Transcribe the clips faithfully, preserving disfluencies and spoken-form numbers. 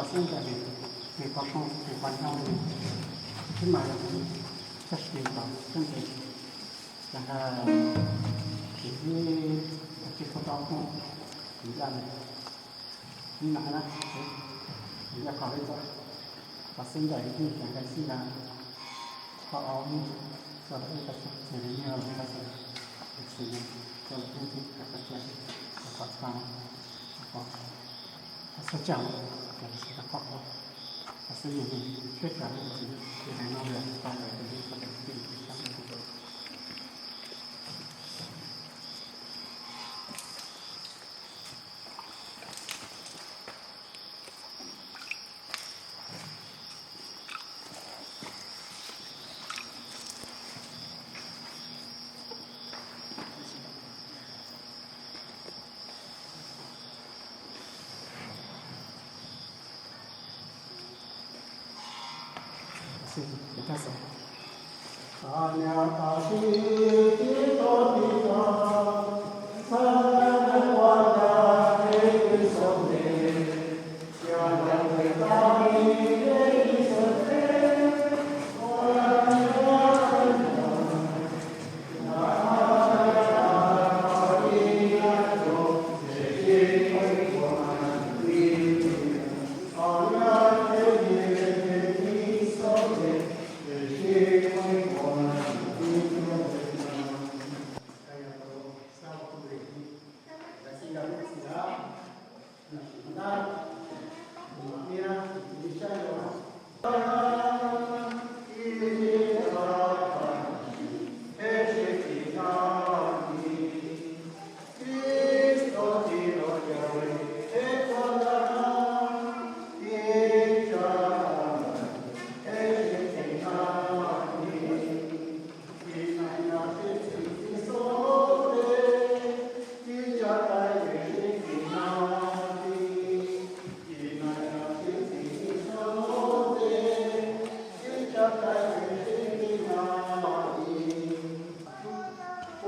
Xúnta ni, ni k'uaxón, ni k'uañaún ni, kí ma ya ni, xá xi pa, xúnta ni, yanga, kí ni, kí k'uaxón, kí ya ni, ni na na, kí ya k'uaxón, k'uaxón ya ni, yanga xí na, k'uaxón, k'uaxón, k'uaxón, ni ni ni, k'uaxón, k'uaxón, k'uaxón, k'uaxón, k'uaxón,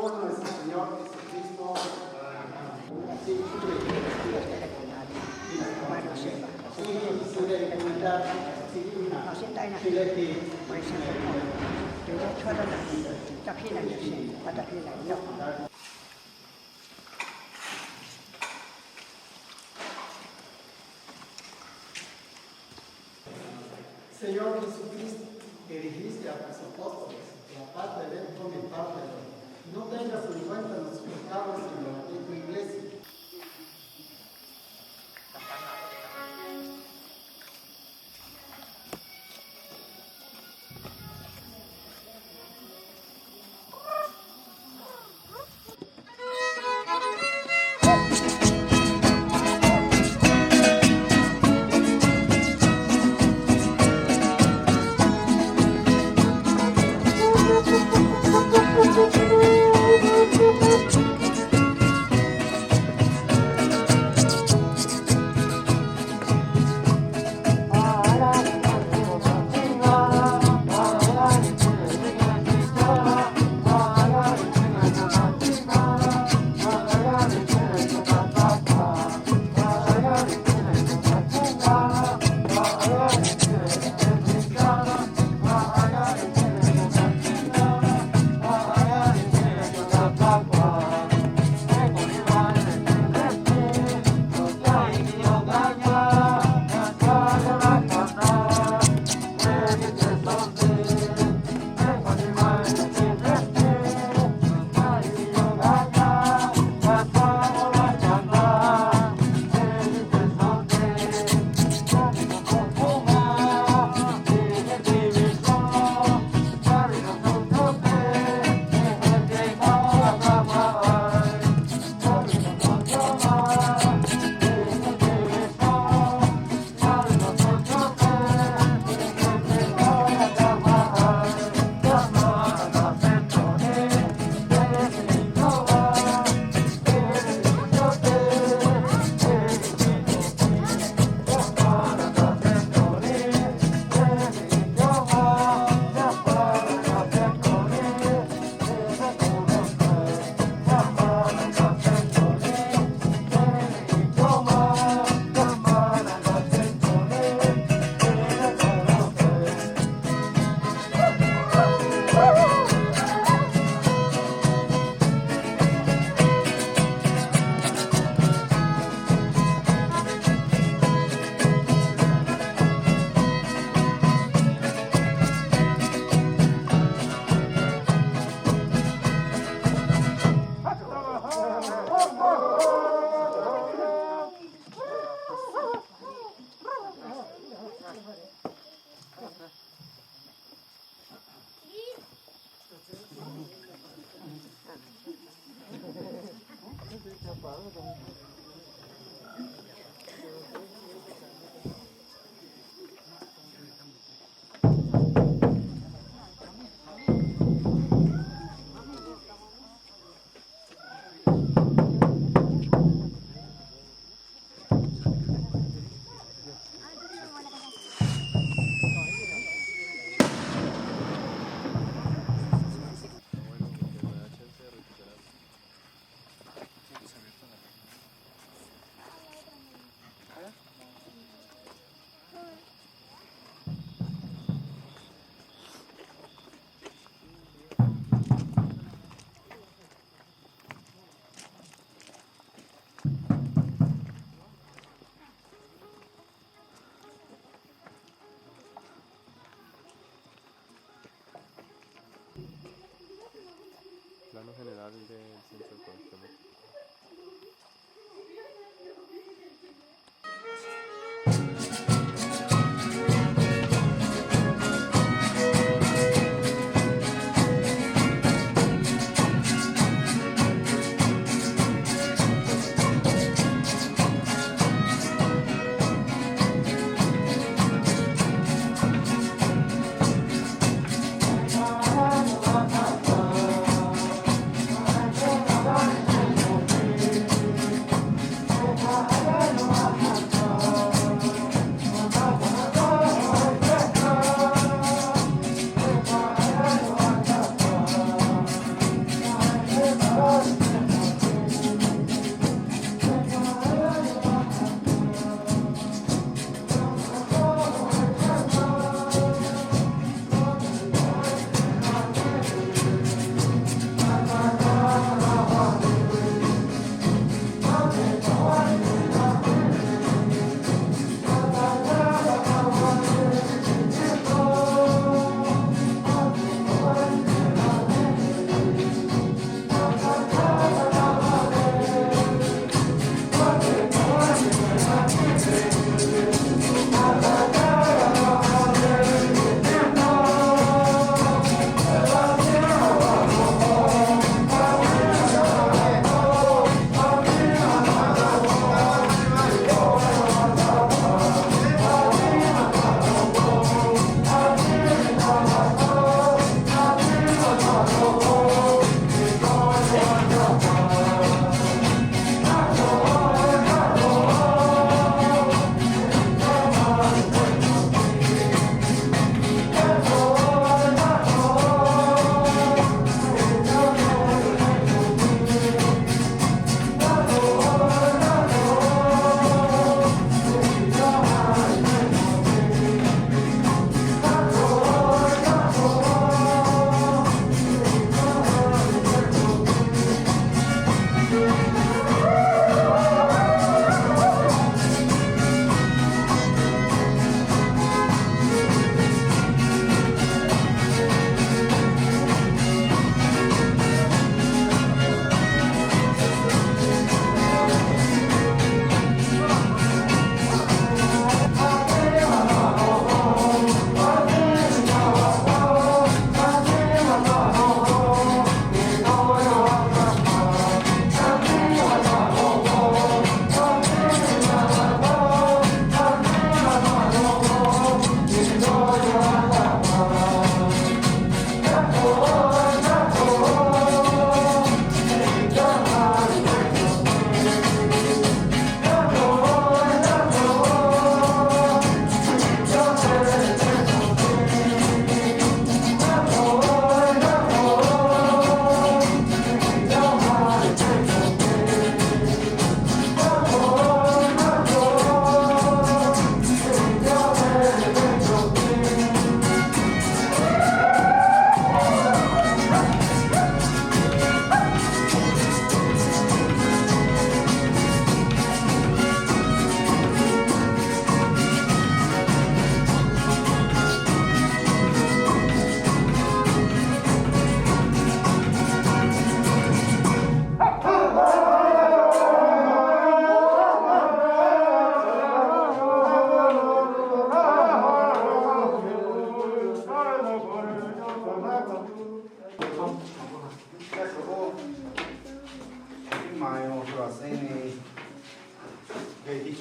Por nuestro Señor Jesucristo. Señor Jesucristo, que dijiste a tus apóstoles: "De aparte ven, tomen parte, no tengas en cuenta nuestros pecados, sino la de tu iglesia". Plano general del centro de conocimiento.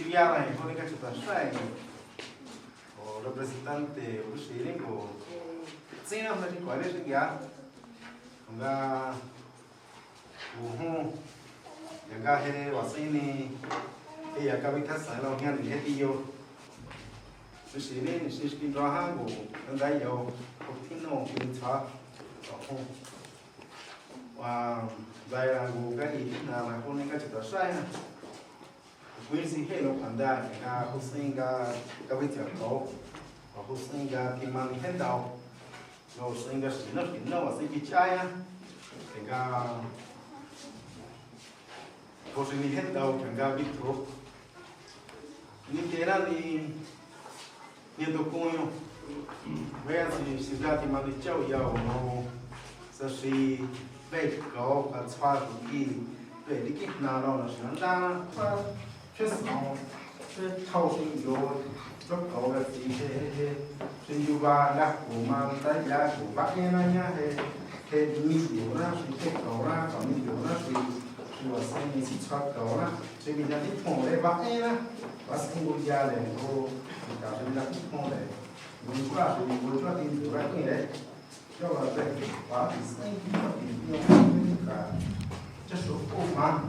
Yara ni joni ka chuta shai. O representante ushiri ko. Tsina ma ni kwale shi ya. Nga uhu. Ya ga here wasini. E ya ka bi ka sa lo hian ni he ti yo. Ushiri ni shi shi kin ro ha ko. Ndai yo. Ko tino kin cha. Uhu. Wa, zai ra gu ka i na ra ko ni ka chuta shai na. Kui si he lo kanda ka Hussein ga ka bi tia ko. Hussein ga ki ma ni he dao. Hussein ga si no si no wa si ki chaya. Ka ko si ni he dao ka ga bi to. Ni te ra ni Ni to kuño. Ve si si ga ti ma ni chao ya no. Sa si ve ko ka chua ko ki. Ve ni ki na no na si na na. Che so. Che thao si yo. Cho ko ga si he he he. Si yu ba la ko ma ta ya ko ba e na ya he. He mi yo na si che ko na ka mi yo na si. Si wa se ni si chua ko na. Si mi ya ti thong le ba e na. Ba si ngu ya le ko. Ka si mi ya ti thong le. Ngu chua si ngu chua ti ngu ra ki le. Cho ba se ba ti se ni ba ti ni ka. Cha su ko ma.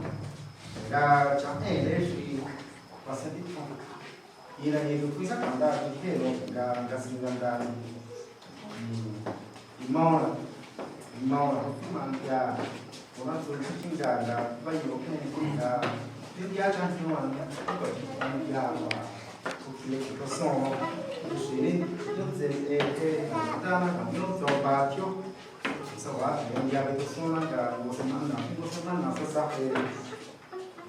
Ga cha e le si. Ba se ti thong. Ina ni tu kuisa kanda ki he lo ga ga sin ga da ni. Imora. Imora. Mantia. Kona tu chinga ga ba yo ke ga. India chan ti wan. Ko ya wa. Ko ki le ko so. Sini yo ze e e. Da na ka yo to ba tyo. Sa wa ya be to so na ga ko se man na. Ko se man na sa sa e.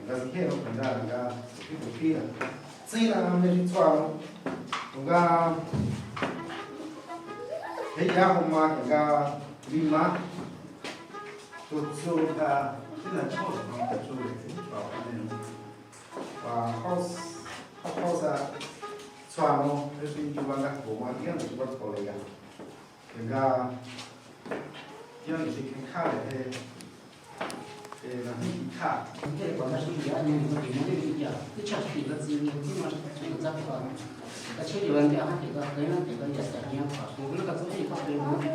Nga si he no kanda nga ki ku ki la. Tsina me ri tsua no. Nga he ya ho ma nga mi ma. Tu tsu ta tsina cho ma tu tsu le tsua ne. Wa house house a tsua no, he si ju ba nga ko ma ya no ba ko le ya. Nga ya ni si khen kha le he. He na ni kha. He kwa na shi ya ni ni ni ya. Ni cha shi la zi ni ni ma shi za kwa. Ka che yo ya ha ke ka ka na ke ka ya ya ni kwa. Ko na ka zo ni ka ke na.